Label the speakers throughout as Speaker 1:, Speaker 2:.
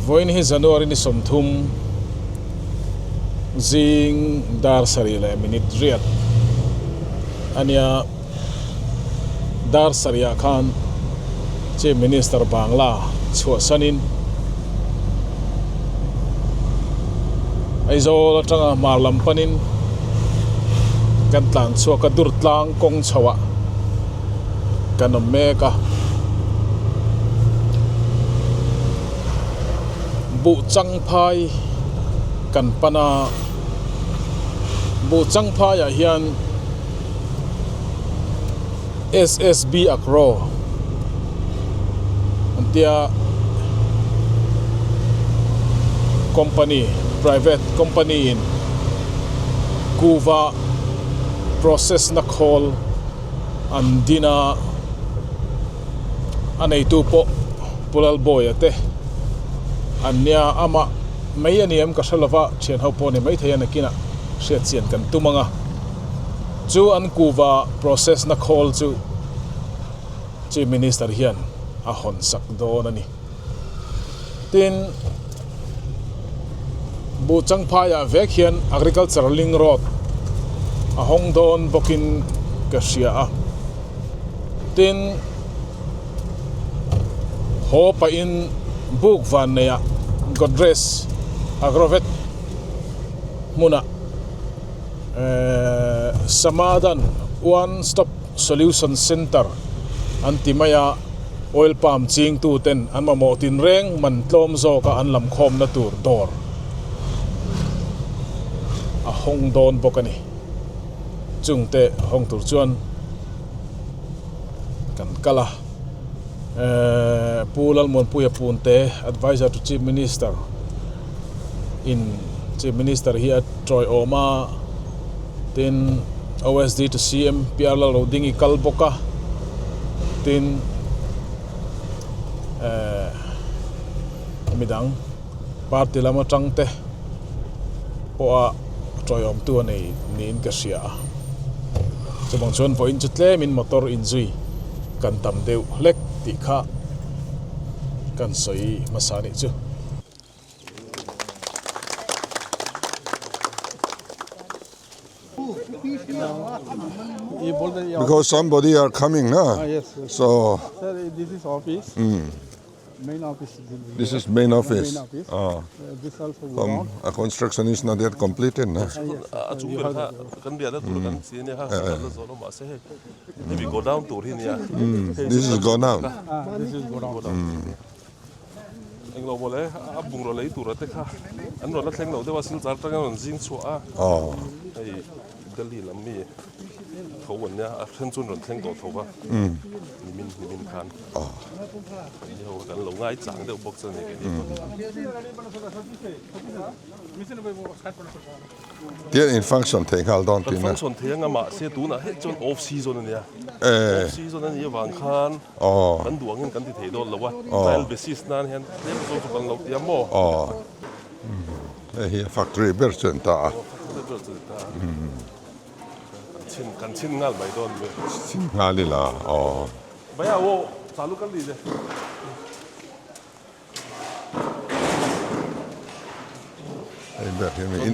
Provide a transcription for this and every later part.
Speaker 1: Vawiin hi January ni 30 zing dar sarih leh minute riat a nia. Dar sarihah khan Chief Minister Bangla chhuahsanin Aizawl atanga hmar lam panin kan tlan chhuak a, Durtlang kawng chhoah kan awm mek a. Buhchangphai kan pan a, Buhchangphaiah hian. SSB Agro an tia company private company in kuva process na khawl an din a a neitu pawh Pu Lalbawia te an nia amah mai a ni em ka hre lova thian ho pawh a ni maithei a nakinah hriat chian kan tum ang a. Chu an kuva process na khawl chu Chief Minister hian a hawn sak dawn a ni. Tin, Buhchangphaiah vek hian Agriculture Link Road a hawng dawn bawkin ka hria a. Tin, haw pahin buk vanneiah Godrej Agrovet hmunah Samadhan One Stop Solution Centre an ti mai a, oil palm ching tu ten an mamawh tinreng man tlawm zawka an lam khawmna tur dawr a hawng dawn bawk a ni. Chungte hawng tur chuan kan kal a, Pu Lalmuanpuia Punte, Adviser to Chief Minister in Chief Minister hi a tawi awm a, tin OSD to CM PR Lalrodingi kal bawk a, tin eh midang party lam atang te pawha tawi awm tu a nei niin ka hria a, chuvang chuan vawiin chu tlemin motor inzui kan tam deuh hlek tih kha kan sawi hmasa nih chu.
Speaker 2: Because somebody are coming na.
Speaker 3: Ah, yes, yes.
Speaker 2: So
Speaker 3: Sir, this is office. Main office is in
Speaker 2: this is main office.
Speaker 3: Main office.
Speaker 2: Ah,
Speaker 3: This also
Speaker 2: um, a construction is not yet completed na.
Speaker 4: A chung ber kha kan biahna tur kan si ania kha kan la zawh lo mahse hei hemi go down tur hi ania.
Speaker 2: This is go down.
Speaker 3: Ah, this is go down.
Speaker 4: Englo mawle a bungraw lei tura te kha an rawn la thleng lo deuh a silchar atangin an rawn zing chhuah a hei Delhi lam mi tho an nia a then chu an rawn thleng tawh tho va nimin nimin khan ni ho kan lo ngai chang deuh bawk chu a ni keini
Speaker 2: Tian in function thei nghal dawn
Speaker 4: tihna. Kan function thei anga mahse tunah hei chuan off season a nia off season a nih avang khan Kan duh angin kan ti thei dawn lo a, trial basis nan hian tlem zawk chu kan lo ti a maw?
Speaker 2: Aw, hei hi a factory ber chu an ta a.
Speaker 4: Aw, factory ber chu an ta a. Kan chhin, kan chhin nghal mai dawn mi.
Speaker 2: Chhin nghal ila, aw.
Speaker 4: Bhaiya, wo chalu kal ni le.
Speaker 2: Hei ber hi mi in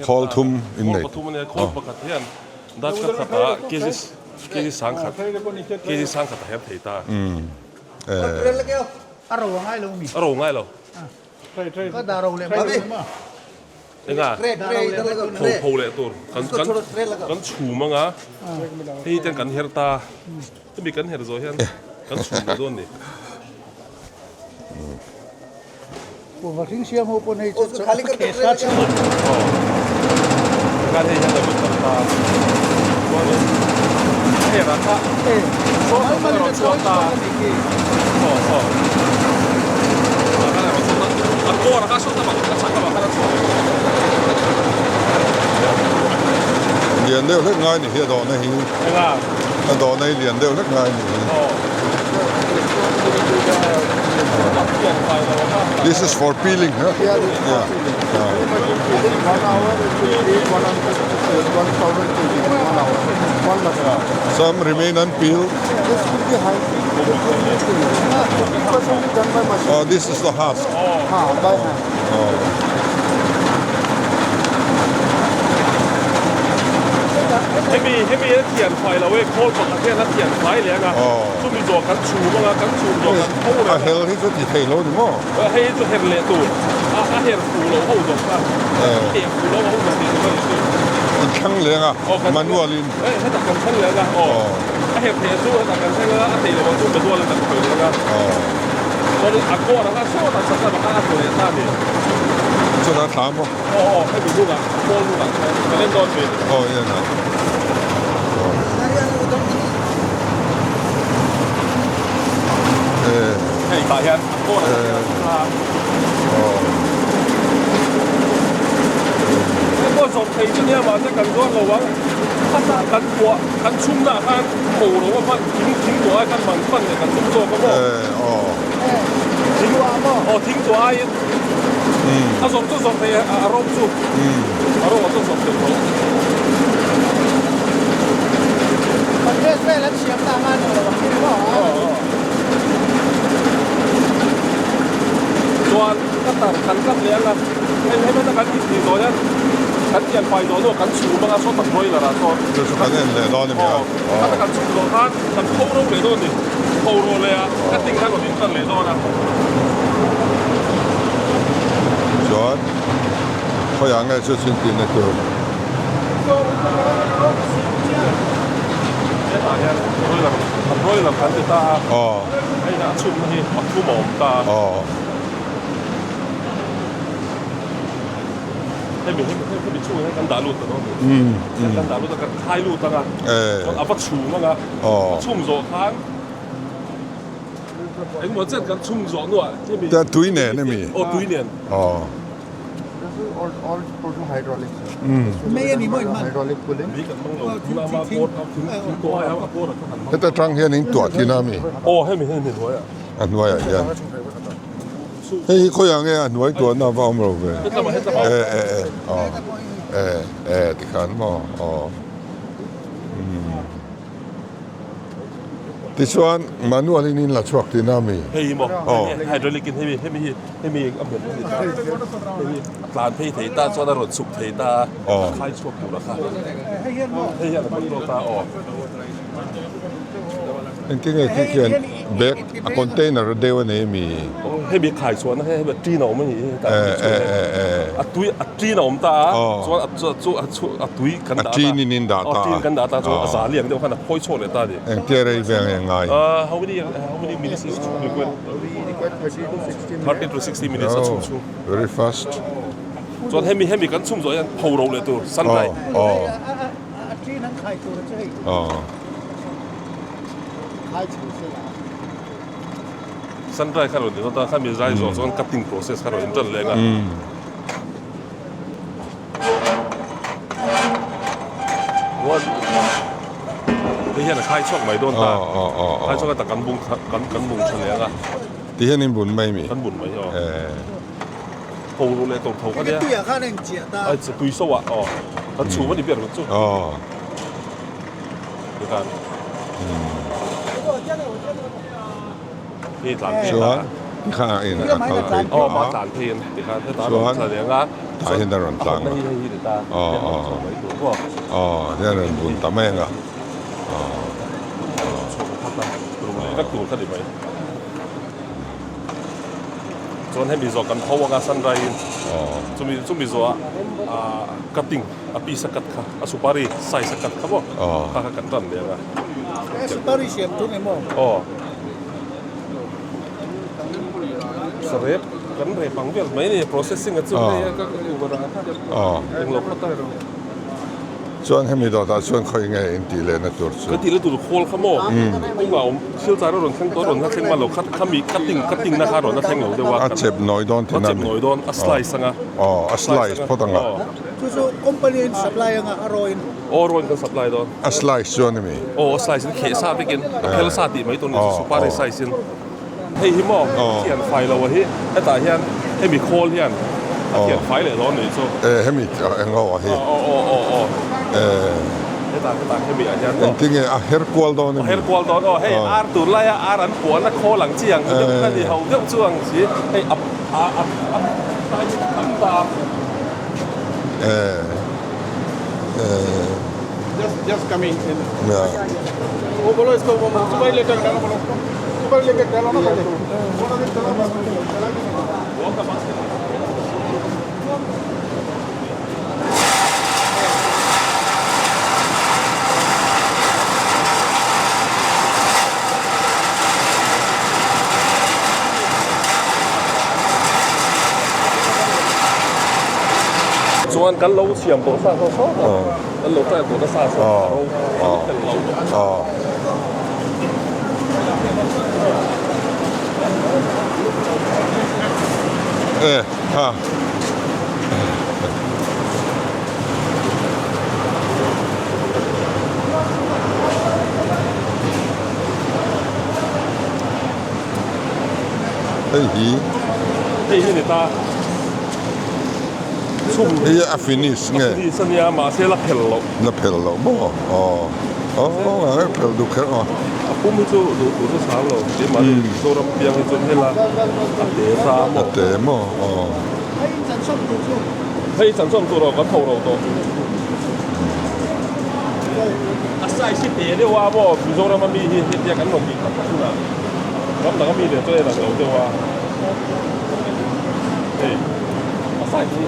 Speaker 2: khawl thum in nei.
Speaker 4: Khawl pathum a nia, khawl pakhat hian darkar khatah kg kg sangkhat kg sangkhat a her thei ta.
Speaker 5: A ro a ngai lo mi?
Speaker 4: A ro ngai lo.
Speaker 5: Ka dah ro leh mai ma.
Speaker 4: Enga pho pho leh tur kan kan kan chhum anga hei ten kan her ta. Hemi kan her zawh hian kan chhum leh dawn ni.
Speaker 5: Kuhva hring siam ho pawn hei chu chaw a kheh sa chu.
Speaker 4: Aw. Tikhan hei hian a rawn kal ta. Chuanin a herah kha saw a rawn chhuak ta. Aw aw. Tah khan a rawn chhuak ta. A kawrah kha saw lamah a chhak lamah khan a chhuak.
Speaker 2: Lian deuh hlek ngai ni hi a dawhna hi.
Speaker 4: Enga?
Speaker 2: A dawhna hi lian deuh hlek ngai ni hi. This is for peeling huh?
Speaker 3: Yeah, this is for peeling. 1 hour it will be 1,000 kg in 1 hour. 1 lakh.
Speaker 2: Some remain unpeeled.
Speaker 3: This will be high.
Speaker 2: Oh, this is the husk. Oh.
Speaker 4: Hemi hemi a thian fai lo e khawl pakhat hian a thian fai leh anga chumi zawh kan chhum anga kan chhum zawh kan tho reng
Speaker 2: a hel hi chu ti thei lo ni maw
Speaker 4: hei hi chu her leh tur a a her fu lo ho zawk kha leh fu lo ho zawk tih tur a ni chu
Speaker 2: in thlang leh anga manual in
Speaker 4: hetah kan thlang leh anga aw a her theih chu hetah kan thleng anga a theih loh ang chu manual in kan khawih leh anga chuan a kawr anga sawtah chakna kha a tlu leh ta a ni
Speaker 2: chutah thla maw
Speaker 4: Aw aw hemi hnungah pawl hnungah chuan ka leng dawn ve.
Speaker 2: Aw i en ang. Aw.
Speaker 4: Hei tah hian a pawl a tha.
Speaker 2: Aw.
Speaker 4: Hei pawh zawm thei chu nia mahse kan zuar lo ang. A tah kan puah kan chhumna ah khan ko lo a hman thing thing tuah ai khan man pan leh kan tum zawk a maw.
Speaker 2: Aw.
Speaker 4: Thing aw thing tuah aiin. A zawrh chu zawrh thei a ro chu a ro ah chuan zawrh thei tho.
Speaker 5: Congress vel an siam na anga ni lo ang hi maw a.
Speaker 4: Chuan ka tar kan kat leh anga hei hei heta kan in tih zawh hian kan tian fai zawh hnuah kan chhum anga saw tak broiler ah sawn.
Speaker 2: Chu chu kan en leh dawn a mi a.
Speaker 4: Khata kan chhum zawh khan kan pho ro leh dawn a ni. Pho ro leh a ka ting khan rawn intan leh dawn a.
Speaker 2: Chuan khawiah nge chu chin tihna tur?
Speaker 4: Hetah hian broiler a broiler kan ti ta a. Hei a chhumna hi a thum a awm ta a. Hemi hemi hemi chhungah hian kan dah lut ta dawn a ni. Kan dah lut a kan khai lut ang a. Chuan a va chhum ang a. A chhum zawh khan engmaw chen kan chhum zawh hnuah hemi
Speaker 2: tui nen a mi?
Speaker 4: Aw tui nen.
Speaker 2: Aw. Heta tang hian in tuah thin a mi?
Speaker 4: Aw hemi hemi hnuaiah.
Speaker 2: A hnuaiah hian. Hei hi khawiah nge a hnuai tuahna a va awm lo ve? E e e aw e e tikhan maw aw umm tichuan manual in in la chhuak tihna a mi?
Speaker 4: Hei hi maw hei hydraulic in hemi hemi hi hemi a hmet a ni ta hei hi a tlan phei thei ta chuan a rawn chhuk thei ta a khai chhuak tur a kha hei hian a control ta aw.
Speaker 2: Engtin nge khi khian bag a container deuh a nei ami?
Speaker 4: Hemi khai chhuahna hi hemi tin a awm a ni hi hetah hi chhuah hian a tui a tin a awm ta a chuan a chu a chu a tui kan dah ta a
Speaker 2: tin in in dah ta
Speaker 4: a tin kan dah ta chuan a za liang deuh khan a phawi chhuak leh ta a ni.
Speaker 2: Engtia rei vel nge ngai?
Speaker 4: How many how many minutes is required? 30 to 60 minutes a chhung chhung.
Speaker 2: Very fast.
Speaker 4: Chuan hemi hemi kan chhum zawh hian pho ro leh tur sun dry.
Speaker 5: A tin an khai tur a chu hei. Khai chho se la.
Speaker 4: Sun dry kha rawn ni dawn ta kha mi zai zawh chuan cutting process kha rawn intan leh ang a. Hei hian a khai chhuak mai dawn ta. Khai chhuak a ta kan bung kan kan bung tha leh ang a.
Speaker 2: Ti hian in bun mai mi?
Speaker 4: Kan bun mai aw. Ho ru leh tawh tho kha nia.
Speaker 5: Tuiah khan a inchiah ta.
Speaker 4: Ai tui so ah aw. Kan chhum a ni ber chu.
Speaker 2: Aw.
Speaker 4: Tikhan. Hei tlan phei ta.
Speaker 2: Chuan tikhan a in a kal phei ta.
Speaker 4: Aw ma tlan phei in tikhan heta a rawn tlan leh anga.
Speaker 2: Tah hian a rawn tlang a.
Speaker 4: Hei hei ni ta.
Speaker 2: Aw aw. Aw hian a rawn bun ta mai anga. Aw.
Speaker 4: Chhuak a khat a. Rum leh vek tur kha ni mai. Chuan hemi zawh kan tho anga sunrise in chumi chumi zawhah ah cutting a piece a cut kha a supari size a cut kha maw kha kha kan tan leh anga.
Speaker 5: Supari siam tur ni maw?
Speaker 4: Aw sarep kan rep ang vel mai ni processing a chu hei a ka uber ah kha englo phawt a.
Speaker 2: Chuan hemi dawtah chuan khawi nge in tih lehna tur chu?
Speaker 4: Ka tihna tur khawl kha maw? Kawngah awm thil char a rawn thleng tawh a rawn la thleng mahlo kha khami cutting cutting na kha a rawn la thleng lo deuh a.
Speaker 2: A chep nawi dawn thin a mi?
Speaker 4: A chep nawi dawn a slice anga.
Speaker 2: Aw a slice phawt anga.
Speaker 5: Chu chu company in supply anga a rawin.
Speaker 4: Aw rawin kan supply dawn.
Speaker 2: A slice chuan a mi?
Speaker 4: Aw a slice in kheh sa vekin a phel sa tih mai tur ni chu supari size in. Hei hi maw thian fai lo a hi hetah hian hemi khawl hian a thian fai leh dawn nih chu.
Speaker 2: E hemi eng ho a hi.
Speaker 4: Aw aw aw aw.
Speaker 2: E.
Speaker 4: Hetah hetah hemi ah hian maw.
Speaker 2: Engtin nge a her kual dawn emi?
Speaker 4: Her kual dawn aw hei ar tur laia ar an puahna khawl ang chi ang deuh kha ni ho deuh chu ang si hei a a a a tlai hi a tam ta.
Speaker 3: Just just coming in. O bolo isko supari leke dalo bolo. Supari leke dalo na bolo.
Speaker 4: Chuan kan lo siam tawh sa saw saw a, kan lo try tawh nasa saw a ro a fel lo.
Speaker 2: E ha. Hei hi.
Speaker 4: Hei hi ni ta. Chhum.
Speaker 2: Hei a finish nge.
Speaker 4: A finish ania mahse la phel loh.
Speaker 2: La phel loh maw aw. Aw a phel duh kher aw.
Speaker 4: A pum hi chu duh tur chu sang lo keimahni Mizoram piang hi chuan hela a te ta maw.
Speaker 2: A te maw aw.
Speaker 4: Hei chansawm tur aw kan tho ro tawh. A size hi te deuh a maw Mizoram ami hi hetia kan rawn tih tak tak hunah ram dang ami nen chuan a inang lo deuh a. Hei a size hi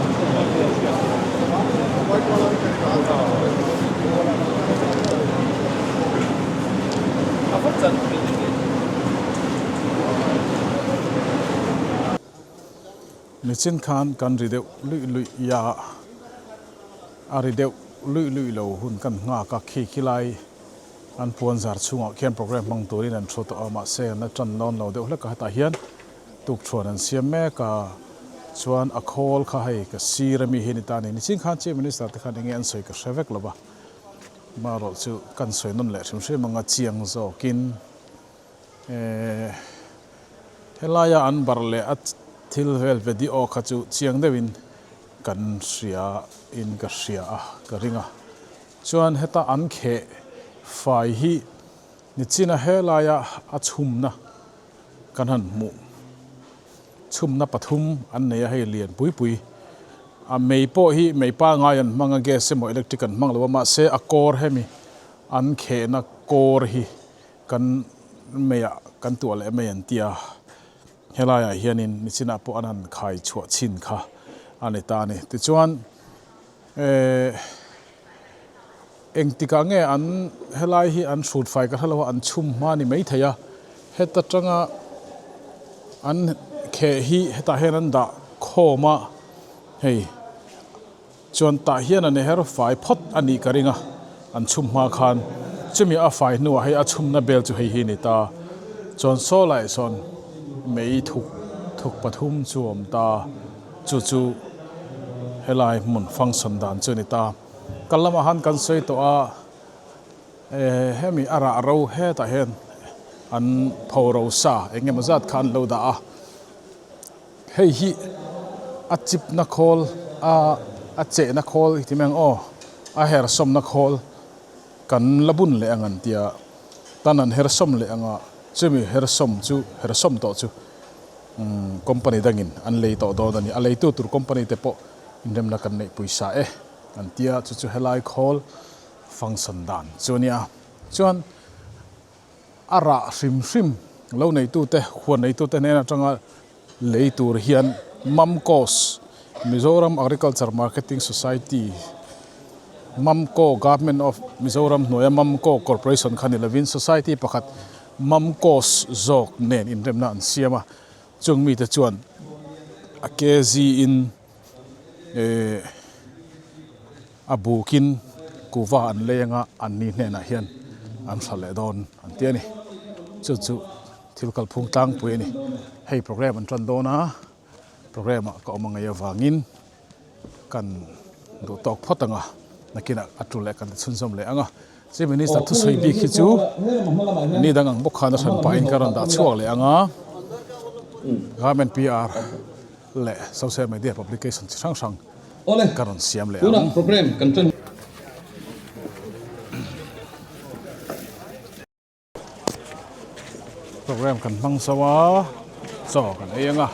Speaker 1: Nichin khan kan ri deuh luih luih ia a ri deuh luih luih lo hun kan nghak a, khi khi lai an puan zar chhungah khian program hmang turin an thu tawh a, mahse an la tan dawn lo deuh hlek a, hetah hian tukṭhuan an siam mek a, chuan a khawl kha hei ka sir ami hi a ni ta a ni. Nichin khan Chief Minister te khan enge an sawi ka hre vek lo va, marawh chu kan sawi nawn leh hrim hrim anga chiang zawkin. Ehh helaia an barh leh a thil vel video kha chu chiang deuhin kan hria in ka hria a ka ring a chuan heta an kheh fai hi nichina helaia a chhumna kan han hmuh chhumna pathum an nei a hei lian pui pui a mei pawh hi mei pangai an hmang a gas emaw electric an hmang lo a mahse a kawr hemi an khehna kawr hi. Kan meiah kan tuah leh mai an ti a, helaiah hianin nichinah pawh an han khai chhuah chhin kha a ni ta a ni. Tichuan eh engtikah nge an helai hi an hrut fai ka hre lo a, an chhum hma ni maithei a, heta tanga an kheh hi hetah hian an dah khawm a, hei. Chuan tah hian an her fai phawt a nih ka ring a, an chhum hma khan chumi a fai hnuah hei a chhumna bel chu hei hi a ni ta. Chuan saw laiah sawn mei thuk thuk pathum chu a awm ta, chu chu helai hmun function dan chu a ni ta. Kal lamah han kan sawi tawh a, hemi a rah ro hetah hian an pho ro sa eng emaw zat kha an lo dah a. Hei hi a chipna khawl a a chehna khawl i ti mai ang aw a hersawmna khawl kan la bun leh ang an tia tan an hersawm leh ang a chumi hersawm chu hersawm tawh chu umm company dangin an lei tawh dawn a ni a leitu tur company te pawh inremna kan neih pawisa e an tia chu chu helai khawl function dan chu a nia chuan. A rah hrim hrim lo neitute, huan neitute hnen atanga lei tur hian MAMCOS, Mizoram Agriculture Marketing Society, MAMCO, Government of Mizoram hnuaia MAMCO Corporation kha ni lovin Society pakhat MAMCOS zawk nen inremna an siam a, chung mite chuan a kg in eh A bukin kuva an lei anga an ni hnenah hian an hra leh dawn an ti a ni. Chu chu thil kalphung tlangpui a ni. Hei program an tan dawn a, program ah ka awm angai avangin kan duh tawk phawt ang a, nakinah a tul leh kan ti chhunzawm leh ang a. Chief Minister thusawi bik hi chu ni dang ang bawk khan a hran pahin ka rawn dah chhuak leh ang a, Government PR leh social media publication chi hrang hrang ka rawn siam leh ang. Program kan hmang zo a, chaw kan ei ang a.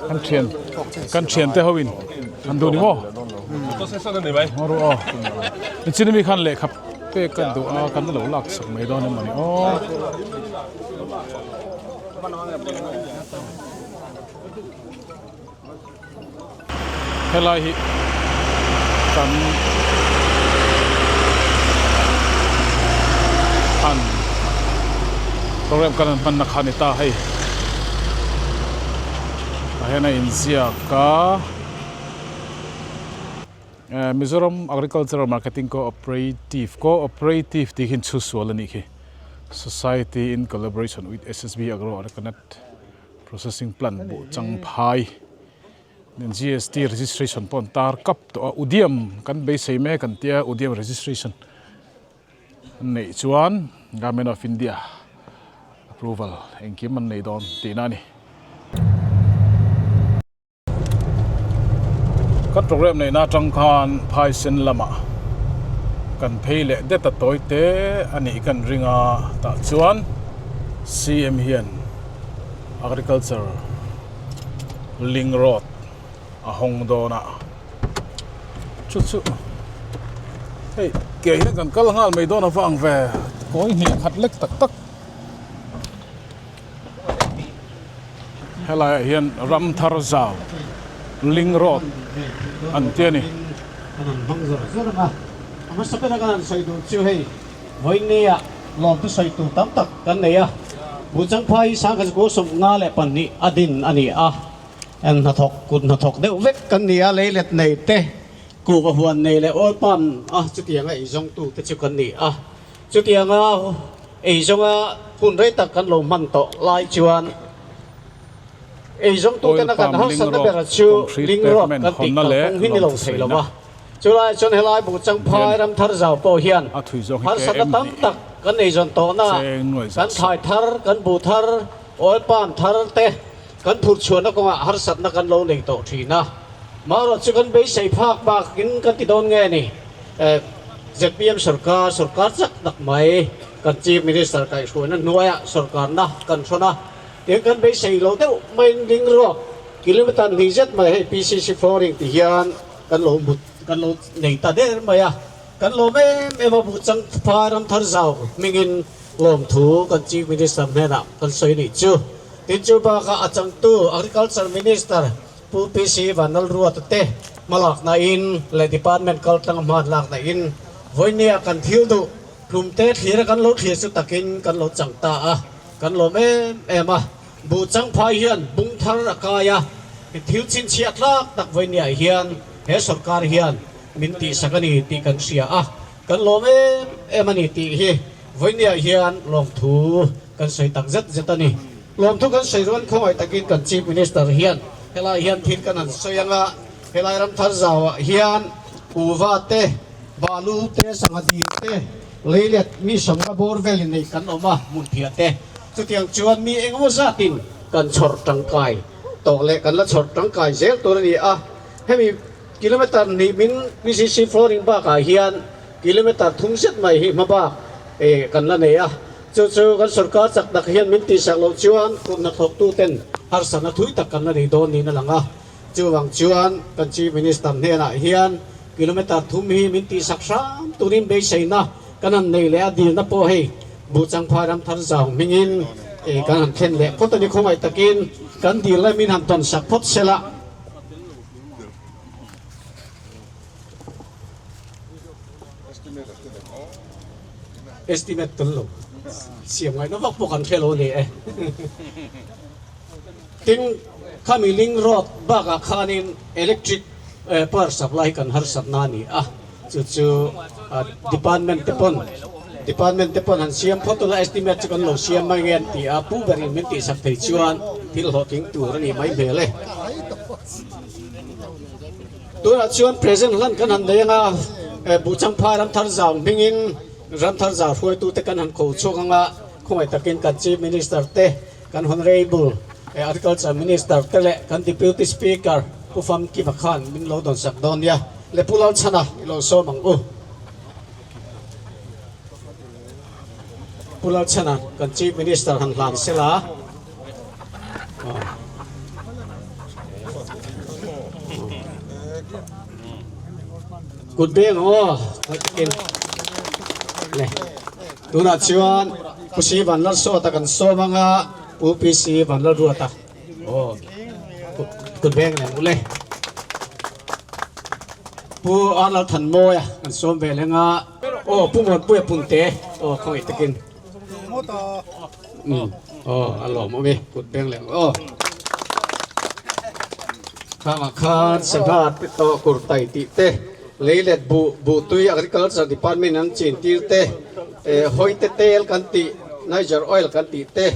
Speaker 1: Kan thian kan thian te ho in an duh ni maw ru aw nichin ami khan lehkha pek kan duh a kan lo lak sak mai dawn emaw ni aw. Helai hi kan han program kan han hmanna kha a ni ta hei tah hian a inziak a Mizoram Agricultural Marketing Cooperative Cooperative tih khi chhusual a nih khi Society in collaboration with SSB Agro Arecanut Processing Plant buh changphai. GST registration pawh an tar kap tawh a Udyam kan beisei mek an tia Udyam registration an neih chuan Government of India approval engkim an nei dawn tihna a ni. Kan program neihna atang khan phaisen lamah kan phei leh det a tawi te a nih kan ring a tah chuan CM hian Agriculture Ling road a hawng dawn a chu chu hei ke hian kan kal nghal mai dawn avang ve kawi hnih khat lek tak tak helai ah hian ram thar zau ling road an ti a ni.
Speaker 5: Vawinia lawmtu sawitu tam tak kan nei a, Buhchangphai hi Sangkhaziku 52 a din a ni a, eng hnathawk kut hnathawk deuh vek kan ni a, leilet nei te, kuhva huan nei leh oil palm a chutianga eizawngtu te chu kan ni a, chutianga eizawnga hun rei tak kan lo hman tawh lai chuan eizawngtu
Speaker 1: Oil
Speaker 5: tena kan
Speaker 1: palm ling
Speaker 5: harsatna
Speaker 1: road
Speaker 5: ber chu
Speaker 1: concrete
Speaker 5: ling road
Speaker 1: pavement
Speaker 5: kan tih
Speaker 1: hawnna leh
Speaker 5: kalphung hi ni lo
Speaker 1: lawmthu
Speaker 5: thei lo
Speaker 1: sawiina.
Speaker 5: va. Chulai chuan helai Buhchangphai Ramthar zau pawh hian
Speaker 1: A thui zawng hi
Speaker 5: harsatna
Speaker 1: KM
Speaker 5: tam
Speaker 1: hnih
Speaker 5: tak kan nei zawn tawhna,
Speaker 1: cheng nuai
Speaker 5: kan
Speaker 1: zah
Speaker 5: thlai
Speaker 1: sawm.
Speaker 5: thar, kan buh thar, oil palm thar te kan phurh chhuahna kawngah harsatna kan lo nei tawh thin a. Marawh chu kan beisei phak bakin kan ti dawn nge ni? Zpm sorkar, sorkar chak tak mai kan Chief Minister kaihhruaina hnuaiah sorkarna kan hrawn a, tiang kan beisei lo deuh maiin ding ruak kilometer hnih zet mai hei PCC flooring ti hian Kan lo mut kan lo nei ta der mai a, kan lawm em em a, Buhchangphai Ramthar Zau hmingin lawmthu kan Chief Minister hnenah kan sawi nih chu. Tin chu bakah a changtu Agriculture Minister Pu PC Vanlalruata te hmalakna in leh Department kaltlang hmanlakna in vawinia kan thil duh tlumte thlir a kan lo thlir chu takin kan lo chang ta a, kan lawm em em a. Buhchangphai hian bung thar a kai a, thil chhinchhiah tlak tak vawinia hian he sorkar hian min tihsak a ni tih kan hria a, kan lawm em em a ni tih hi vawinia hian lawmthu kan sawi tak zet zet a ni. Lawmthu kan sawi rual khawngaih takin kan Chief Minister hian helai hian thil kan han sawi ang a, helai ram thar zauah hian kuva te, balu te, sangha dil te. Leilet mi sawmna bawr velin nei kan awm a hmun phiah te. Chutiang chuan mi engemaw zatin kan chhawr tangkai tawh leh kan la chhawr tangkai zel tur a ni a. Hemi kilometer hnih min PCC flooring bakah hian kilometer thum zet mai hi hmabak kan la nei a. Chu chu kan sorkar chak tak hian min tihsak loh chuan kum hnathawktu ten harsatna thui tak kan la nei dawn niin a lang a. Chuvang chuan kan Chief Minister hnenah hian kilometer thum hi min tihsak hram turin beiseina kan han nei leh a, dilna pawh hei Buhchangphai Ramthar Zau hmingin kan han thlen leh phawt a ni. Khawngaih takin kan dil lai min han tawnsak phawt sela. Estimate tel lo siam ngaihna vak pawh kan hre lo a ni e. Tin, khami link road bakah khanin electric power supply hi kan harsatna a ni a, chu chu department te pawn department te pawn han siam phawt ula estimate chu kan lo siam mai nge an ti a, pu berin min tihsak thei chuan thil hlawhtling tur a nih mai hmel e. Tunah chuan present hlan kan han nei anga Buhchangphai Ramthar Zau hmingin Ramthar Zau hruaitute kan han ko chhuak anga khawngaih takin kan Chief Minister te kan Honourable Agriculture Minister te leh kan Deputy Speaker Pu Famkima khan min lo dawnsak dawn nia le Pu Lalchhana i lo sawm ang u. Pu Lalchhana kan Chief Minister han hlan sela. Kut beng aw takin le tunah chuan Pu Si Vanlalsawta kan sawm anga Pu PC Vanlalruata aw kut beng leh ule Pu Arlalthanmawia kan sawm ve leng a aw Pu Muanpuia Punte aw khawngaih takin Umm aw a lawm awm e kut beng leh ang aw. Khangah khan sangha te tawh kurtai tih te leilet buh buh tui agriculture department an chin tir te eh hawi te tel kan tih niger oil kan tih te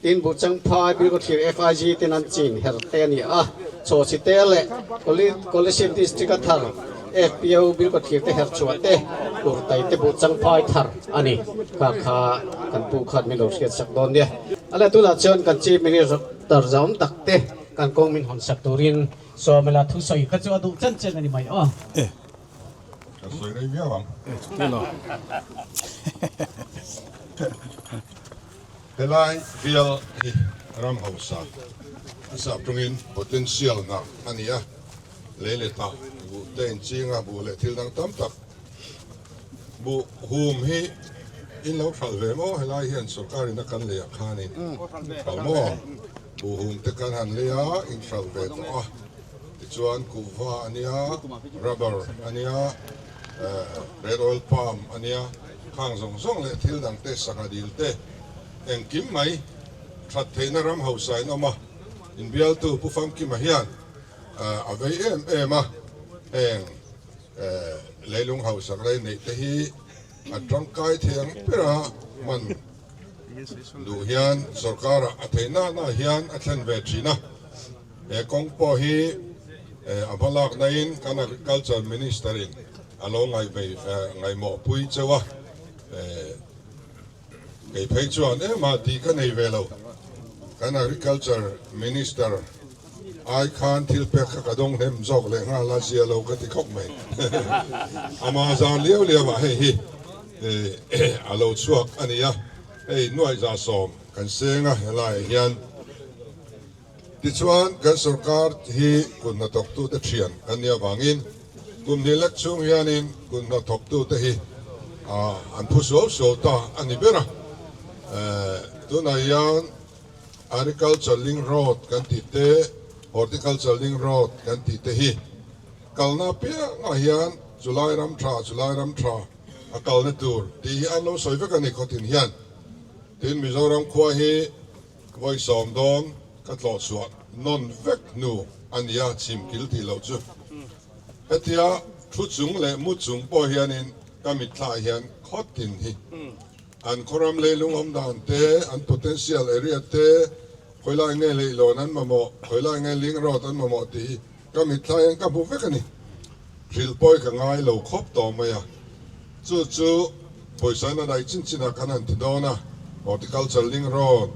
Speaker 5: tin buh changphai bilkhawthlir FIG ten an chin her te a ni a chawhchi tel leh Kolasib district a thar FPO bilkhawthlir te her chhuah te kurtai te buh changphai thar a ni. Kha kha kan pu khan min lo hriat sak dawn nia. A leh tunah chuan kan Chief Minister zahawm tak te kan kawng min hawn sak turin Sawmela thusawi kha chu a duh chen chen a ni mai aw.
Speaker 1: E.
Speaker 2: Ka sawi rei viau ang.
Speaker 1: E chuti lo.
Speaker 2: Helai bial hi ram hausa a sap tawngin potential ngah a ni a, lei leh tah buh te inching a, buh leh thil dang tam tak Buh hum hi in lo hralh ve maw? Helai hian sorkar in a kan lei ah khanin hralh maw? Buh hum te kan han lei a, in hralh ve tawh a. Tichuan kuhva a nia, rubber a nia, red oil palm a nia, khang zawng zawng leh thil dang te, sangha dil te, engkim mai that theihna ram hausa in awm a. Inbialtu Pu Famkima hian a vei em em a, heng. Leilung hausak lei neih te hi a tangkai thei ang ber a, hman duh hian sorkarah a thei na na hian a thlen ve thin a. He kawng pawh hi a hma lak na in kan Agriculture Minister in a lo ngaihmawh pui cheu a. Kei phei chuan engmah tih ka nei ve lo. Kan Agriculture Minister ai khan thil pek kha ka dawng hnem zawk leh nghal a, zia lo ka ti khawp mai. Ama zar liau liau ah hei hi a lo chhuak a ni a, hei nuaihza sawm kan seng a helaiah hian. Tichuan kan sorkar hi kut hnathawktute thian kan nih avangin kum hnih lek chhung hianin kut hnathawktute hi an phu suau suau ta a ni ber a. Tunah hian Agriculture Link Road kan tih te, Horticulture Link Road kan tih te hi kalna apiangah hian chulai ram tha, chulai ram tha a kalna tur tih hi an lo sawi vek a ni khawtin hian. Tin, Mizoram khua hi Vawi sawm dawn ka tlawh chhuah nawn vek hnu a nia chhim kil tih loh chu. Hetia thu chung leh mu chung pawh hianin ka mitthla hian khaw tin hi an khawram leilung awm dan te, an potential area te, khawilai nge leihlawn an mamawh, khawilai nge link road an mamawh tih hi ka mitthla hian ka hmu vek a ni. Hrilh pawi ka ngai lo khawp tawh mai a, chu chu. Pawisa in a daih chin chin ah kan han ti dawn a, Horticulture Link Road,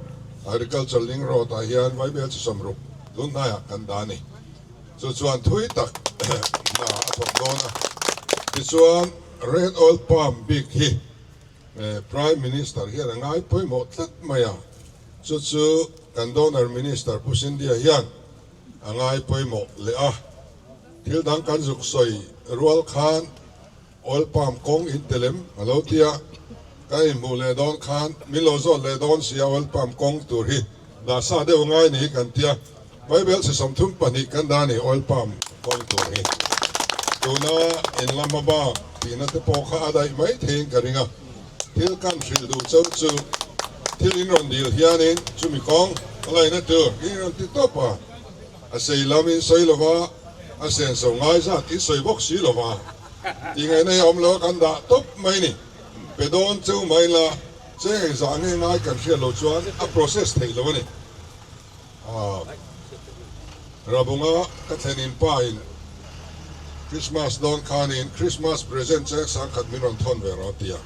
Speaker 2: Agriculture Link Road ah hian vaibel chi 60 tun hnaiah kan dah a ni. Chu chuan thui tak hna a thawk dawn a. Tichuan Red Oil Palm bik hi Prime Minister hian a ngai pawimawh tlat mai a, chu chu kan Donor Minister Pu Scindia hian a ngai pawimawh leh a. Thil dang kan zuk sawi rual khan Oil palm kawng in telem a lo ti a, ka inhmuh leh dawn khan min lo zawt leh dawn sia oil palm kawng tur hi dah sa deuh ngai ni kan ti a, Bible chhe 32 kan dah a ni oil palm kawng tur hi. Tuna in lama bak tihna te pawh kha a daih mai theiin ka ring a, thil kan hrilh duh chauh chu thil in rawn dil hianin chumi kawng a laina tur in rawn ti tawp a, a sei lam in sawi lova a senso ngai zat in sawi bawk si lova. Tih ngaihna hi a awm lo a, kan dah tawp mai ni. Pe dawn cheu mai la, cheng engzah nge ngai kan hriat loh chuan a process theih lo a ni. Rabunga ka thlen in pa in Christmas dawn khanin Christmas present cheng sangkhat min rawn thawn ve rawh a ti a.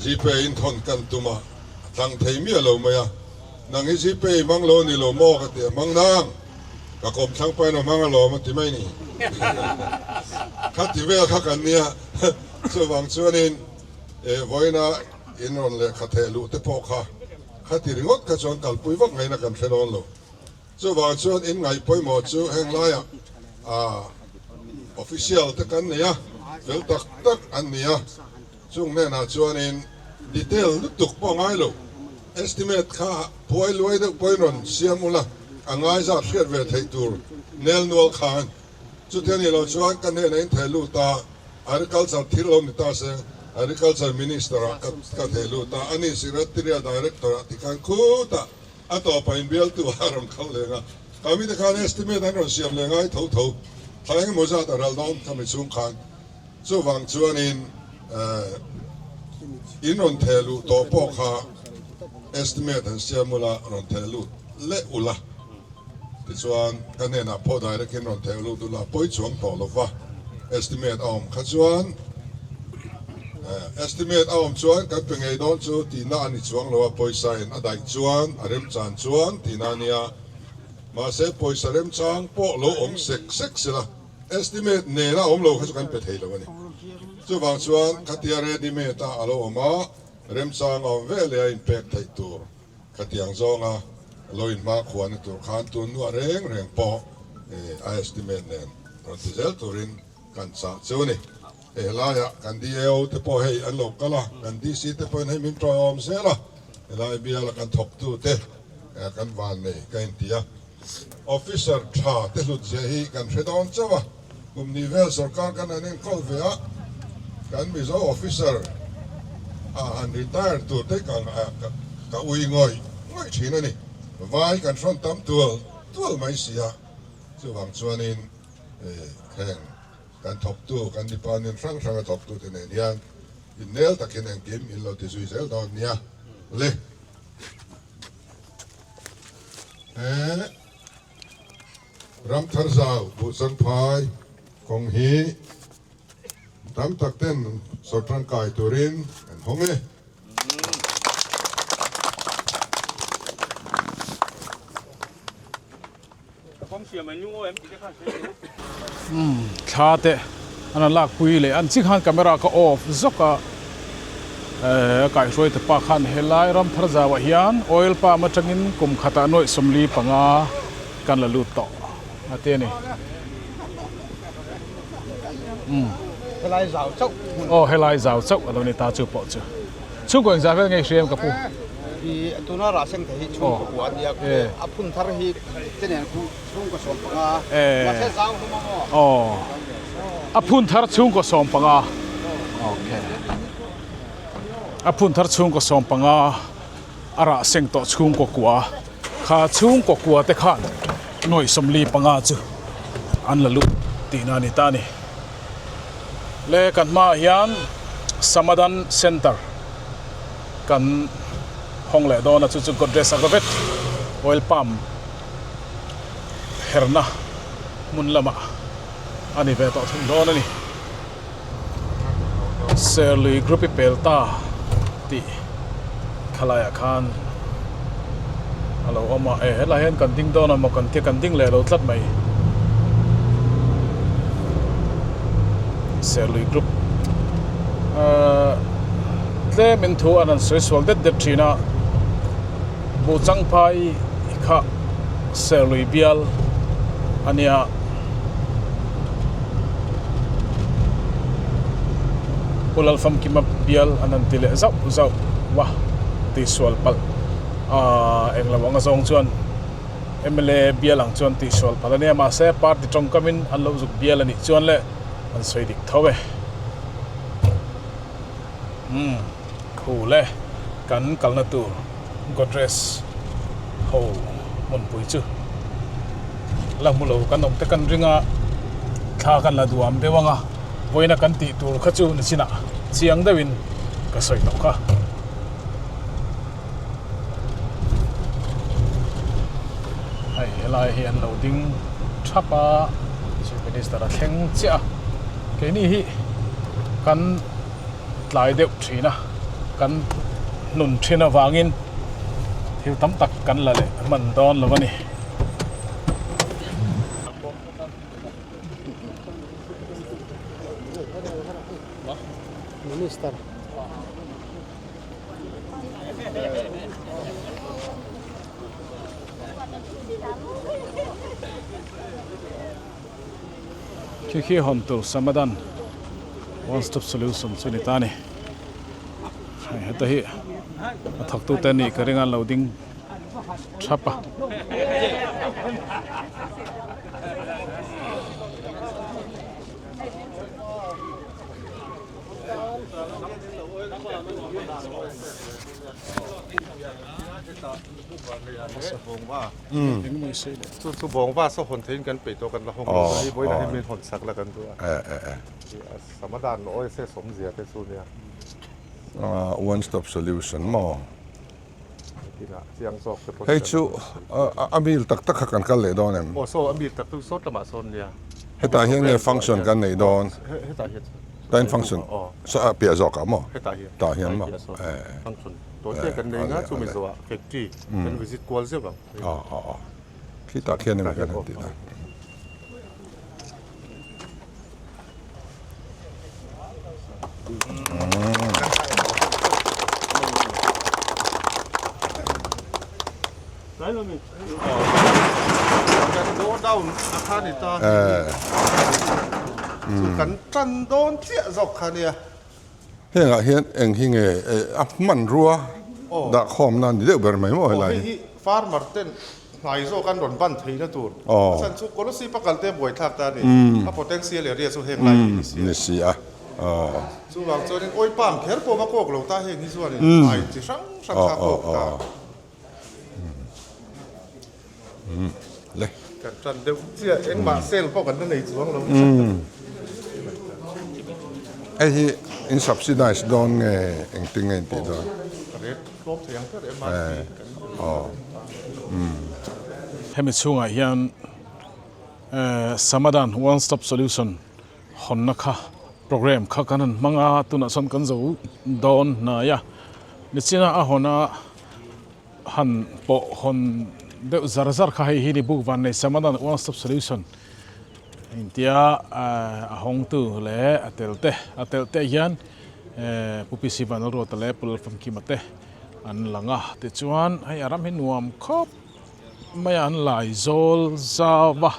Speaker 2: Gpay in thawn kan tum a, a tlang thei miah lo mai a. Nang hi Gpay i hmang lo a ni lo maw ka ti a, hmang nang. Ka kawm thlang pahin a hmang alawm a ti mai ni. Kha ti vel kha kan nia. Chuvang chuanin vawiina in rawn lehkha theh luh te pawh kha kha ti ringawt kha chuan kalpui vak ngaihna kan hre dawn lo. Chuvang chuan in ngaih pawimawh chu heng laiah official te kan nei a, fel tak tak an ni a. Chung hnenah chuanin detail lutuk pawh ngai lo, estimate kha phuai luai deuh pawhin rawn siam ula, a ngai zat hriat ve theih tur nel nual khan. Chuti a nih loh chuan ka hnenah in theh lut a, Agriculture thil lo ni ta se, Agriculture Minister ah ka theh lut a, ani Secretariat Director ah tikhan khutah a tawpah inbialtu ah a rawn kal leng a, ka mite khan estimate an rawn siam leh ngai tho tho, thla engemaw zat a ral dawn ka mi chhung khan. Chuvang chuanin in rawn theh luh tawh pawh kha estimate an siam ula, rawn theh lut leh ula, tichuan ka hnenah pawh direct in rawn theh lut ula, pawi chuang tawh lova estimate a awm kha chuan estimate a awm chuan kan pe ngei dawn chu tihna a ni chuang lo a, pawisa in a daih chuan a remchan chuan tihna a nia, mahse pawisa remchang pawh lo awm sek sek sela. Estimate nena awm lo kha chu kan pe thei lo a ni. Chuvang chuan khatia ready made a alo awm a, remchang a awm ve leh a inpek theih tur khatiang zawnga lo inhma khuana tur khan tun nuah reng reng pawh a estimate nen rawn ti zel turin kan chah chu a ni. Hei helaiah kan DAO te pawh hei an lo kal a, kan DC te pawhin hei min tawiawm zel a, helai biala kan thawktute kan vannei ka inti a. Officer tha te hlut zia hi kan hre dawn chauh a, kum ni vel sorkar kan han enkawl ve a, kan Mizo officer a han retire tur te ka ui ngawih ngawih thin a ni. Vai kan hrawn tam tual tual mai si a, chuvang chuanin heng kan thawktu, kan department hrang hranga thawktute nen hian innel takin engkim in lo ti zui zel dawn nia le. He Ramthar zau Buhchangphai kawng hi tam tak ten sawr tangkai turin an hawng e.
Speaker 1: Thla te an han lakpui leh an chi khan camera ka off zawk a, a kaihhruai te pa khan helai ram thar zauah hian oil palm atangin kum khatah nuaih 45 kan la lut tawh a ti a ni.
Speaker 3: Helai zau chauh.
Speaker 1: Aw helai zau chauh a lo ni ta chu pawh chu. Chhungkaw engzah vel nge i hria em ka pu?
Speaker 3: I tuna rah seng thei hi chhungkaw kua a nia a phun thar hi te nen khu chhungkaw 15 mahse zau hlum a maw?
Speaker 1: Aw a phun thar chhungkaw 15 okay a phun thar chhungkaw 15 a rah seng tawh chhungkaw kua kha chhungkaw kua te khan nuaih 45 chu an la lut tihna a ni ta a ni. Le kan hmaah hian Samadan Center kan hawng leh dawn a chu chu Godrej Agrovet oil palm herna hmun lamah a ni ve tawh thung dawn a ni. Serlui group i pel ta tih khalaiah khan a lo awm a, e helai hian kan ding dawn a maw kan tia kan ding leh lo tlat mai. Serlui group ahh tlem in thu an han sawi sual det det thin a, Buhchangphai kha Serlui bial a nia. Pu Lalfamkima bial an han ti leh zauh zauh va tihsual palh ahh englo anga zawng chuan mla bial ang chuan tihsual palh a nia mahse party tawngkamin an lo zuk bial a nih chuan le an sawi dik tho e. Umm khu le kan kalna tur Godrej ho hmunpui chu la hmu lo kan awm te kan ring a, thla kan la duam deuh ang a, vawiina kan tih tur kha chu ni chinah chiang deuhin ka sawi tawh kha. Hei helai hi an lo ding thap a, Chief Minister a thleng chiah a, keini hi kan tlai deuh thin a, kan hnun thin avangin thil tam tak kan la leh hman dawn lo a ni.
Speaker 3: Minister.
Speaker 1: Khi khi hawn tur Samadan One Stop Solution chu ni ta a ni. Hei heta hi a thawktute nih ka ring a an lo ding thap a.
Speaker 4: Chu chu bawngva saw hawn theiin kan peih tawh kan la hawng lo hi vawiinah hian min hawn sak la kan duh a Samadan OSS awmzia te chu nia.
Speaker 2: One stop solution maw?
Speaker 4: Kinah chiang zawk te pawh
Speaker 2: Hei chu a mil tak tak kha kan kal leh dawn em?
Speaker 4: Aw saw a mil tak chu sawt lamah sawn nia.
Speaker 2: Hetah hian nge function kan neih dawn?
Speaker 4: Hetah hian.
Speaker 2: Tain function saw a piah zawk ah maw?
Speaker 4: Hetah hian.
Speaker 2: Tah hian maw?
Speaker 4: Function tawi te kan nei nga chumi zawhah factory kan visit kual zeuh ang.
Speaker 2: Aw aw aw. Khitah khian emaw kan han tih dan.
Speaker 4: Kan go down a kha ni ta chu kan tan dawn chiah zawk kha nia.
Speaker 2: Hengah hian eng hi nge a hmanrua dah khawmna ni deuh ber mai maw helai
Speaker 4: hi. Farmer ten hnai zawk an rawn ban theihna tur a chhan chu Kolosip a kalte buaithlak ta a ni. A potential area chu heng lai hi ni si a.
Speaker 2: Ni si a.
Speaker 4: Chuvang chuanin oil palm kher pawh va kawk lo ta heng hi chuanin hnai chi hrang hrang kha a kawk ta.
Speaker 2: Le.
Speaker 4: Kan tan deuh chiah engmah sale pawh kan la nei chuang lo.
Speaker 2: Hei hi in subsidize dawn nge engtin nge in tih dawn?
Speaker 4: Rate tlawm thei ang ber MRP kan
Speaker 1: Hemi chhungah hian Samadan One Stop Solution hawnna kha program kha kan han hmang a, tunah chuan kan zo dawn hnai a, nichina a hawn a. Han pawh hawn deuh zar zar kha hei hi ni buk van nei Samadan One Stop Solution intia a hawngtu leh a tel te a tel te hian Pu PC Vanlalruata leh Pu Lalfamkima te an lang a tichuan hei a ram hi nuam khawp mai a an lai zawl zau a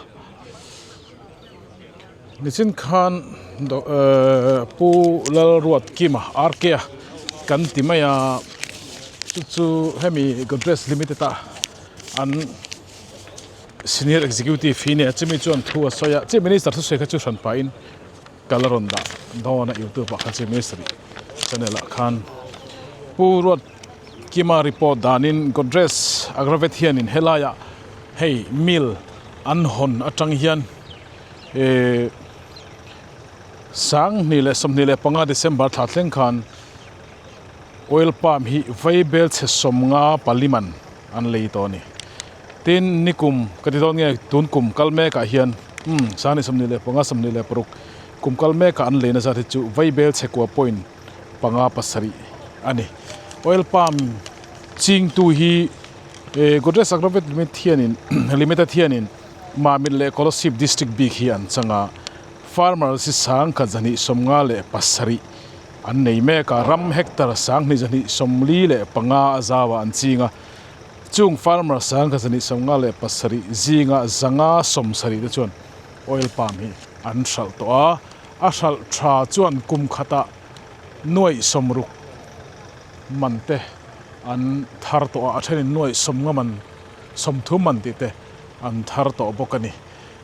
Speaker 1: nichin khan Pu Lalruatkima RK a kan ti mai a chu chu hemi Godrej limited a an senior executive hi nia chumi chuan thu a sawi a chief minister thusawi kha chu hran pahin kal a rawn dah dawn a youtube ah khan chief minister channel ah khan Pu Ruatkima report danin Godrej Agrovet hianin helaiah hei mill an hawn atang hian. Ehh 2025 December thla thleng khan oil palm hi vaibel chhe 50 paliman an lei tawh a ni. Tin, nikum ka ti dawn nge tun kum kal mekah hian umm 2025 26. Kum kal mekah an leina zat hi chu Vaibel chhekua point panga pasarih a ni. Oil palm chingtu hi Godrej Agrovet Limited hianin Limited hianin Mamit leh Kolasib District bik hi an chang a, farmers hi sangkhat zahnih sawmnga leh pasarih an nei mek a, ram hectare sanghnih zahnih sawmli leh panga a zauah an ching a, chung farmer sangkhat zahnih sawmnga leh pasarih zinga zanga sawmsarih te chuan oil palm hi an hralh tawh a, a hralh tha chuan kum khatah nuaih sawmruk man te an thar tawh a, a thenin nuaih sawmnga man sawmthum man tih te an thar tawh bawk a ni.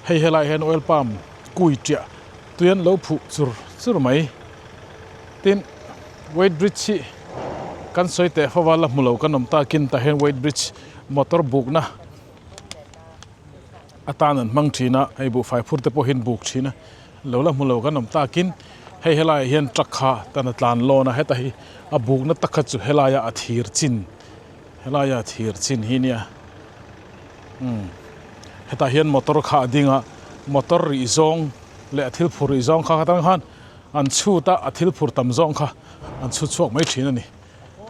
Speaker 1: Hei helaiah hian oil palm kui tiah tui an lo phuh chur chur mai. Tin, weight bridge hi kan sawi teh fo va la hmu lo kan awm takin tah hian weight bridge motor bukna atan an hmang thin a, hei buhfai phur te pawh hi an buk thin a, lo la hmu lo kan awm takin hei helaiah hian truck kha tan a tlan lawn a, heta hi a bukna tak kha chu helaia a thir chin helaia a thir chin hi nia umm hetah hian motor kha a ding a, motor rih zawng leh a thil phur rih zawng kha atang khan an chhut a, a thil phur tam zawng kha an chhut chhuak mai thin a ni.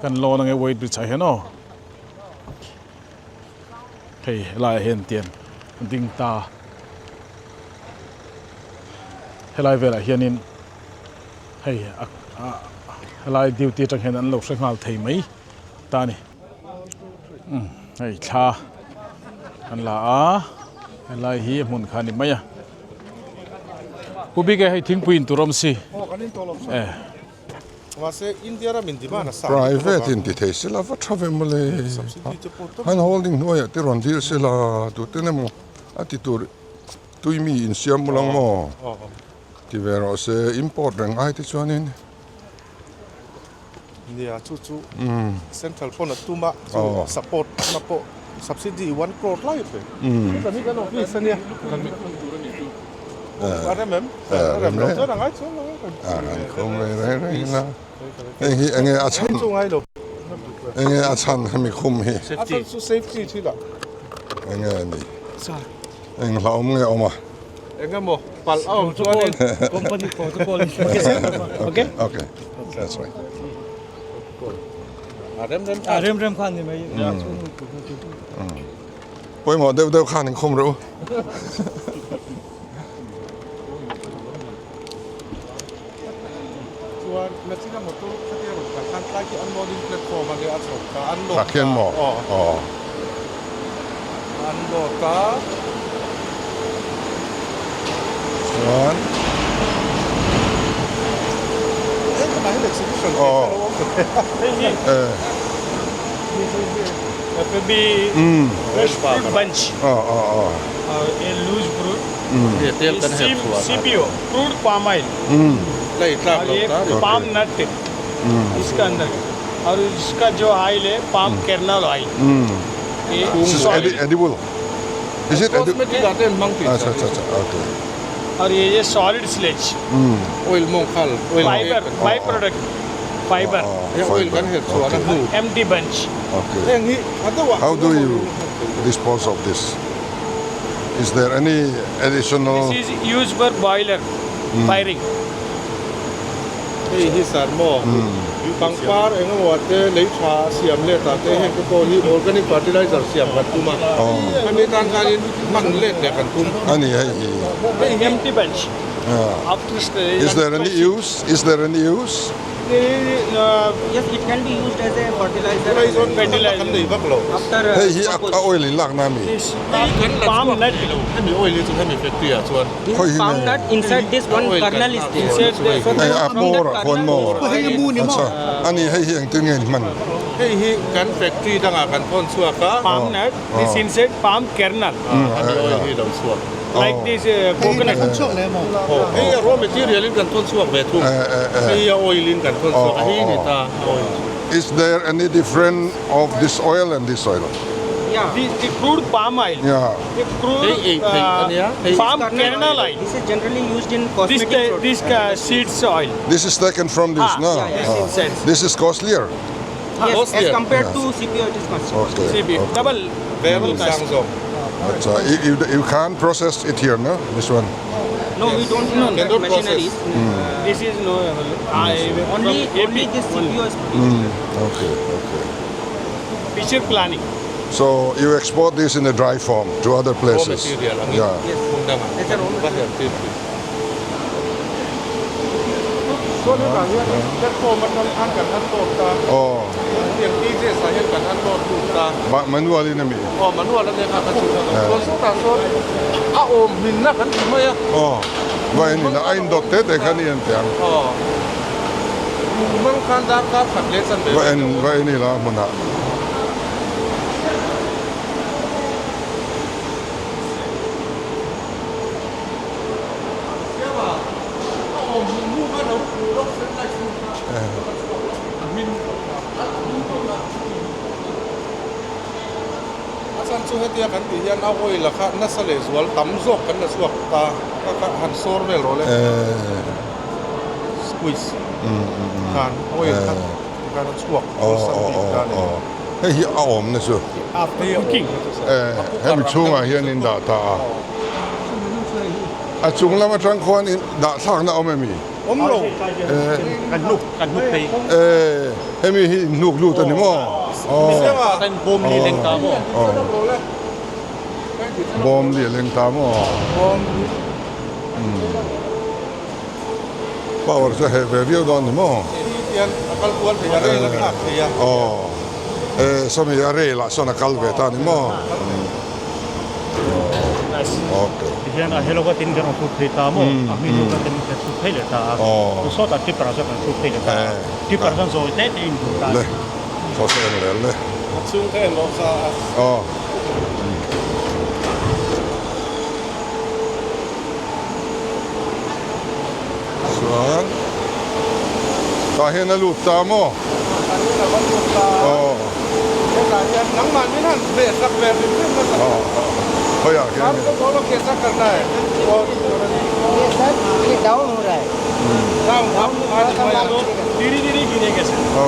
Speaker 1: Kan lawn ange weight bridge ah hian aw. Hei helaiah hian tian a ding ta. Helai velah hianin hei a helai duty atang hian an lo hre nghal thei mai ta a ni. Umm hei thla an la a helai hi hmun kha a ni mai a. Pu Bike hei thingpui in tur awm si. Eh.
Speaker 2: Private in ti thei sela va tha ve mawle han holding hnuaiah te rawn dil sela tute emaw a ti tur tui mi insiam bul ang maw ti ve rawh se import reng ai te chuanin
Speaker 4: nia chu chu central pawn a tum a chu support na pawh subsidy one crore lai pe kan office ania a rem em a rem lo chuan a ngai chuang lo
Speaker 2: a an khawm ve reng reng a heng hi enge a chhan enge a chhan hemi khum hi
Speaker 4: a chhan chu safety thil ah
Speaker 2: enge a ni eng hlauhawm nge awm a
Speaker 4: enge maw palh a awm chuanin
Speaker 6: company protocol
Speaker 2: okay okay that's right
Speaker 4: a rem rem
Speaker 6: a rem rem khan ni mai
Speaker 2: pawimawh deuh deuh khan in khum reuh
Speaker 4: Chuan Machina motor khatia rawn kal khan tlai khi unloading platform a nia a chho ta unload
Speaker 2: ta khian maw aw
Speaker 4: unload a
Speaker 2: chuan
Speaker 4: heng khatah hian exhibition te a lo awm ta
Speaker 6: hei hi FB fresh fruit bunch
Speaker 2: aw aw aw
Speaker 6: a loose fruit CPO crude palm oil और ये palm nut इसका अंदर और इसका जो oil है palm kernel oil
Speaker 2: This is edible. Is it edible? Acha acha acha okay.
Speaker 6: और ये ये solid sledge
Speaker 4: oil mawng khal oil
Speaker 6: fibre by product fibre
Speaker 4: oil kan her chhuah na hnu
Speaker 6: empty bunch
Speaker 2: Okay.
Speaker 4: heng hi a deuh ah
Speaker 2: How do you dispose of this? Is there any additional
Speaker 6: This is used for boiler firing.
Speaker 4: Hei hi sar maw pangpar eng emaw te lei tha siam let ah te heng te pawh hi organic fertilizer siam kan tum a hemi tan khanin hman let leh kan tum.
Speaker 2: A ni hei hi.
Speaker 6: Hei empty bunch after
Speaker 2: Is there any use? Is there any use?
Speaker 7: Yes, it can be used as a fertilizer.
Speaker 4: Tunah hi chuan fertilizer kan nei vak lo.
Speaker 7: After
Speaker 2: Hei hi a oil in lak na mi?
Speaker 6: Palm nut.
Speaker 4: Hemi oil hi chu hemi factory ah chuan.
Speaker 2: Khawi hi
Speaker 7: Palm
Speaker 2: nge?
Speaker 7: nut inside this one kernel is there.
Speaker 2: Hei a bawr ah khuan maw? Acha a ni hei hi engtin nge in hman?
Speaker 4: Hei hi kan factory dangah kan thawn chhuak a.
Speaker 6: Palm nut, this inside palm kernel.
Speaker 4: Hemi oil hi lo chhuak.
Speaker 6: Like this coconut.
Speaker 4: Hei a raw material in kan thawn chhuak ve thung. Hei a oil in kan thawn chhuak a, hei ni ta oil chu.
Speaker 2: Is there any different of this oil and this oil?
Speaker 7: Yeah.
Speaker 6: The, the crude palm oil.
Speaker 2: Yeah.
Speaker 6: The crude palm kernel oil.
Speaker 7: This is generally used in cosmetic
Speaker 6: This, this seeds oil.
Speaker 2: This is taken from this, no?
Speaker 6: This inside.
Speaker 2: This is costlier.
Speaker 7: Yes, as compared to CPO it is costlier.
Speaker 2: Okay.
Speaker 6: CPO. Double.
Speaker 4: Double sang zawk.
Speaker 2: But you, you, you can't process it here, no? This one.
Speaker 7: No, we don't have
Speaker 4: Cannot
Speaker 7: machineries.
Speaker 6: This is no
Speaker 7: Only only this CPO is produced.
Speaker 2: Okay, okay.
Speaker 6: Future planning.
Speaker 2: So you export this in a dry form to other
Speaker 4: Raw
Speaker 2: places.
Speaker 4: material angin
Speaker 2: Yeah.
Speaker 4: hmun dangah va her tir thin.
Speaker 8: Chuan hetah hian platform atang khan kan unload ta.
Speaker 2: Aw.
Speaker 8: Hetiang PJs ah hian kan unload lut ta.
Speaker 2: Manual in a mi?
Speaker 8: Aw manual a nia kha ka chhun a. Chuan sawtah sawn a awm hminna kan ti mai a.
Speaker 2: Aw. Va en in a a indawt te te kha ni en teh ang.
Speaker 8: Aw. Buh hmang khan darkar khat leh chanve
Speaker 2: Va en va en ila hmunah.
Speaker 8: A chan chu hetia kan tih hian a oil a kha nasa leh zual tam zawk kan la chhuak ta ka kha han sawr vel rawh le squeeze khan oil kha tikhan a chhuak awlsam bik ta a ni.
Speaker 2: Hei hi a awmna chu hemi chhungah hian in dah ta a. A chung lam atang khuan in dah thlakna awm em i?
Speaker 8: Awm lo.
Speaker 9: Kan hnuk, kan hnuk phei.
Speaker 2: Eh, hemi hi in hnuk lut a ni maw? Aw.
Speaker 9: Kan bawm li leng ta maw?
Speaker 2: Aw. Bawm li a leng ta maw?
Speaker 8: Bawm li.
Speaker 2: Power chu a heh ve viau dawn ni maw?
Speaker 8: Hi hian a kal kual thei a, rail a thlak thei a.
Speaker 2: Aw. Eh, sawmi a rail ah sawn a kal ve ta ni maw? Okay.
Speaker 9: Tihian a hello ka tin kan rawn hrut phei ta maw? A hming chu ka tin kan hrut phei leh ta a. Chu sawtah tipper ah chuan kan hrut phei leh ta a. Tipper chuan zawi te te in hrut ta a.
Speaker 2: Le, saw saw en lel le.
Speaker 8: A chhung ka en lo kha a.
Speaker 2: Aw. Chuan tah hian a lut ta maw?
Speaker 8: Tah hian a va lut ta a. Hetah hian nangmah min han hmeh sak ve hrim hrim nasa lo.
Speaker 2: Khawiah khian
Speaker 8: nge? Okay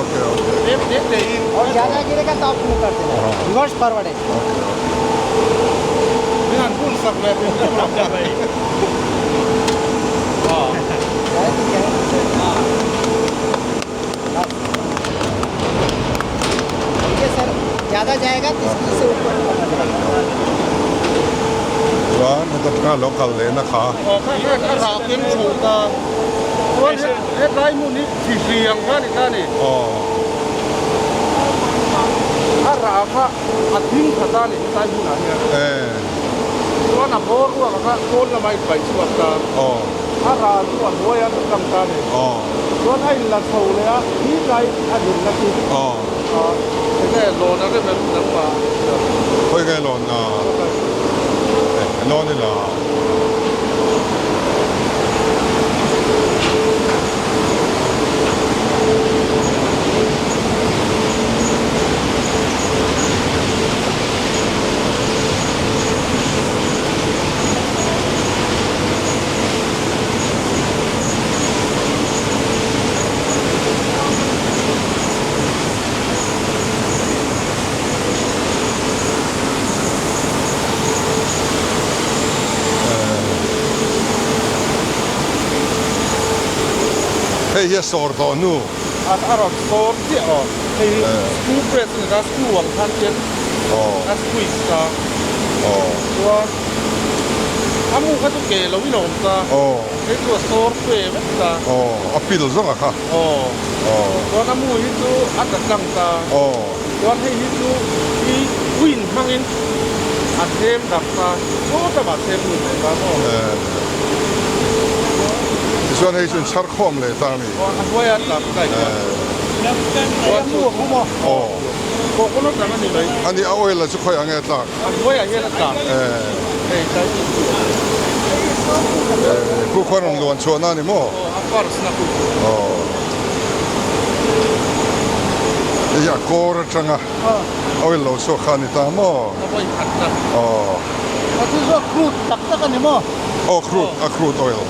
Speaker 8: okay. Okay okay. Chuan heta tanga lo kal leh na kha. Khawi nge lawn a lawn ila. Hei hi a sawr tawh hnu. A rawn sawr chiah aw. Hei hi screw press a ni ta, screw ang khan hian a squeeze ta. Chuan a mu kha chu ke lo in a awm ta. Hei chu a sawr fe vek ta.
Speaker 2: A pil zawng a kha.
Speaker 8: Chuan a mu hi chu a tla tlang ta. Chuan hei hi chu i wind hmangin a thlem dak ta. Chaw lamah thlem lut leh ta maw?
Speaker 2: Tichuan hei chu in chhar khawm leh ta a ni.
Speaker 8: Aw a hnuaia tla kai chuan. Chuan chu
Speaker 2: Aw.
Speaker 8: Coconut ang a ni mai.
Speaker 2: A ni a oil a chu khawiah nge a tlak?
Speaker 8: A hnuaiah hian a tlak. Hei tlai chu.
Speaker 2: Khu khuan rawn luan chhuahna a ni maw?
Speaker 8: Aw a first na khu chu.
Speaker 2: Aw. Hei hi a kawr atanga oil lo chhuak kha a ni ta maw?
Speaker 8: A vawi khat na.
Speaker 2: Aw.
Speaker 3: A chu zawk crude tak tak a ni maw?
Speaker 2: Aw crude, a crude oil.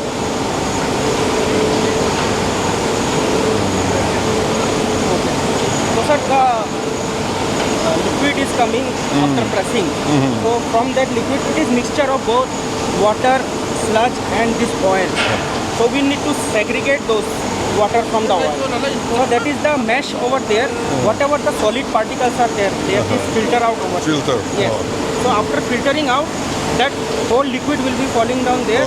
Speaker 7: So sir, the liquid is coming after pressing. So from that liquid, it is mixture of both water, sludge and this oil. So we need to segregate those water from the oil. So that is the mesh over there. Whatever the solid particles are there, they is filter out over there.
Speaker 2: Filter.
Speaker 7: Yes. So after filtering out, that whole liquid will be falling down there.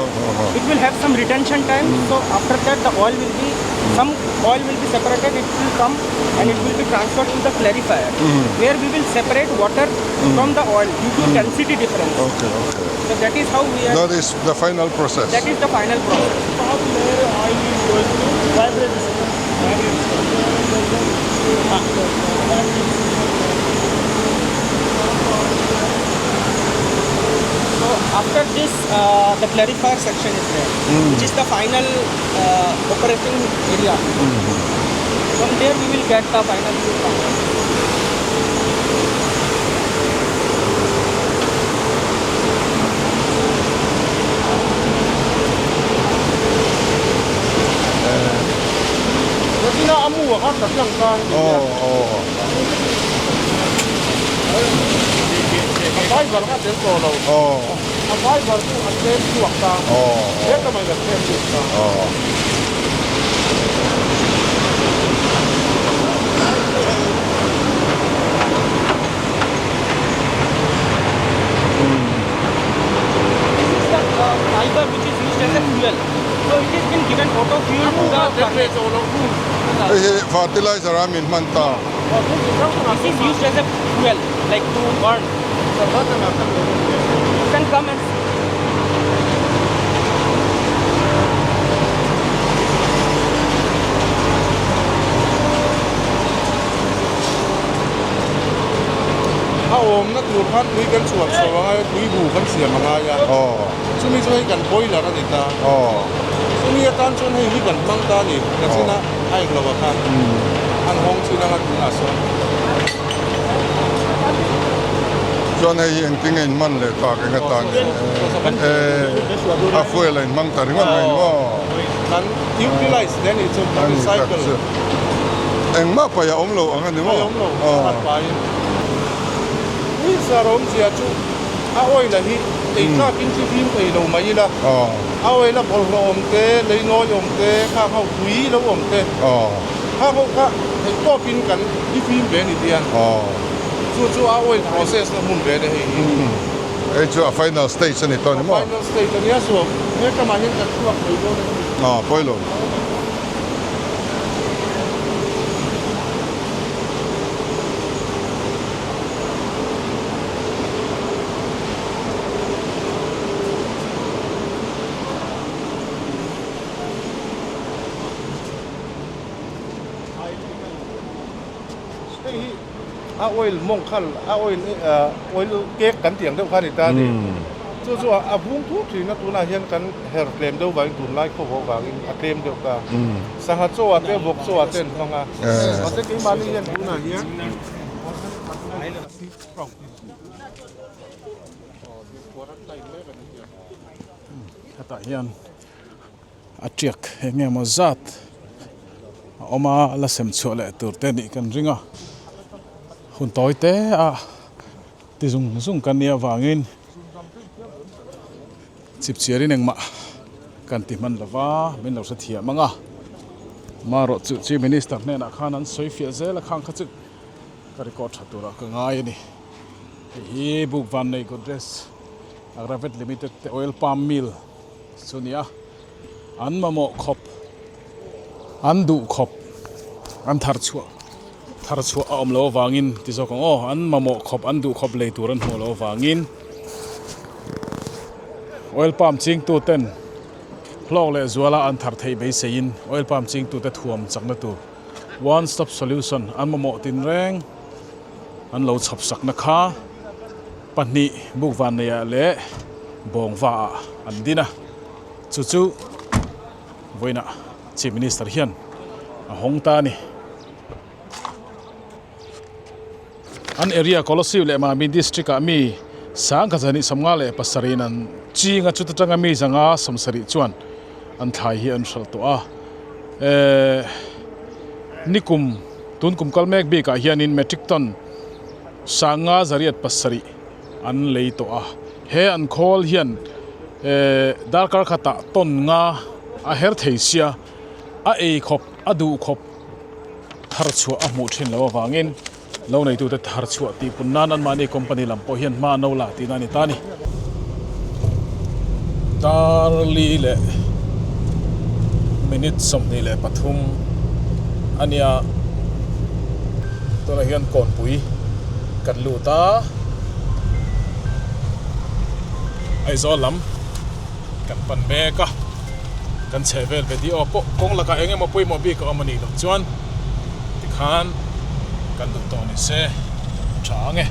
Speaker 7: It will have some retention time. So after that, the oil will be some oil will be separated. It will come and it will be transferred to the clarifier, where we will separate water from the oil due to density difference.
Speaker 2: Okay, okay.
Speaker 7: So that is how we are.
Speaker 2: That is the final process.
Speaker 7: That is the final process.
Speaker 6: Top layer oil is going to vibrate.
Speaker 7: So after this, the clarifier section is there, which is the final operating area. From there, we will get the final crude. This is the fiber which is used as a fuel. So it has been given auto fuel to the furnace.
Speaker 2: Hei hi fertilizer a min hman ta.
Speaker 7: This is used as a fuel, like to burn. You can come and see.
Speaker 8: A awmna tur khan tui kan chhuan chho a ngai a, tui bu kan siam a ngai a. Chumi chu hei kan boiler a ni ta. Chumi atan chuan hei hi kan hmang ta a ni. Nachina a englo ah khan an hawng chin anga tunah sawn.
Speaker 2: Chuan hei hi engtin nge inhman leh tak eng atan nge a fuel a inhmang ta ringawt mai ni maw?
Speaker 8: Kan utilize hle a nih chu, kan recycle.
Speaker 2: Engmah paih a awm lo ang a ni maw?
Speaker 8: Paih a awm lo, pakhat paiin. Ni sar awmzia chu a oil a hi ei tlakin chi fim ei lo mai ila, a oil a bawlhhlawh awm te, lei nawi awm te, khang ho tui lo awm te, khang ho kha theih tawpin kan i fim ve a ni tiang. Chu chu a oil process na hmun ve a ni hei hi.
Speaker 2: Hei chu a final stage a ni tawh a ni maw?
Speaker 8: A final stage a nia so he kamah hian kan chhuak mai dawn a ni.
Speaker 2: Pawi lo.
Speaker 8: Hei hi a oil mawng khal a oil oil cake kan tih ang deuh kha a ni ta a ni. Chu chu a vung thur thin a tunah hian kan her tlem deuh vangin tunlai khawvawh vangin a tlem deuh ta. Sangha chaw ah te vawk chaw ah te an hmang a. Mahse keimahni hian tunah hian
Speaker 1: Hetah hian a tiak eng nge maw zat a awm a la sem chhuah leh tur te nih kan ring a hun tawi te a ti zung zung kan nih avangin chip chiarin engmah kan ti hman lo va min lo hrethiam ang a marawh chu chief minister hnenah khan an sawi fiah zel a khang kha chu ka record tha turah ka ngai a ni hei hi buk van nei Godrej Agravet Limited te oil palm mill chu a ni a an mamawh khawp an duh khawp an thar chhuah thar chhuah a awm loh avangin ti zawk ang aw an mamawh khawp an duh khawp lei tur an hmuh loh avangin oil palm chingtu ten hlawk leh zuala an thar theih beiseiin oil palm chingtu te thuam chakna tur one stop solution an mamawh tinreng an lo chhawp sakna kha pahnih bukvan neiah leh bawngva ah an din a chu chu vawiinah chief minister hian a hawng ta a ni. An area Kolasib leh Mami district ah mi sangkhat zahnih sawmnga leh pasarih in an ching a chuta tanga mi zanga sawmsarih chuan an thlai hi an hralh tawh a ehh nikum tun kum kal mek bik ah hianin metric ton sanga zariat pasarih an lei tawh a he an khawl hian. Darkar khatah tawn nga a her thei sia, a ei khawp, a duh khawp thar chhuah a hmuh thin loh avangin lo neitute thar chhuah tih pun nan anmahni company lam pawh hian hma an lo la tihna a ni ta a ni. Darli leh minute 23 a nia, tunah hian kawnpui kan lut a. Aizawl lam kan pan mek a, kan chheh vel video pawh kawng lakah eng emaw pawimawh bik a awm a nih loh chuan tikhan kan duh tawh ni se tha ang e.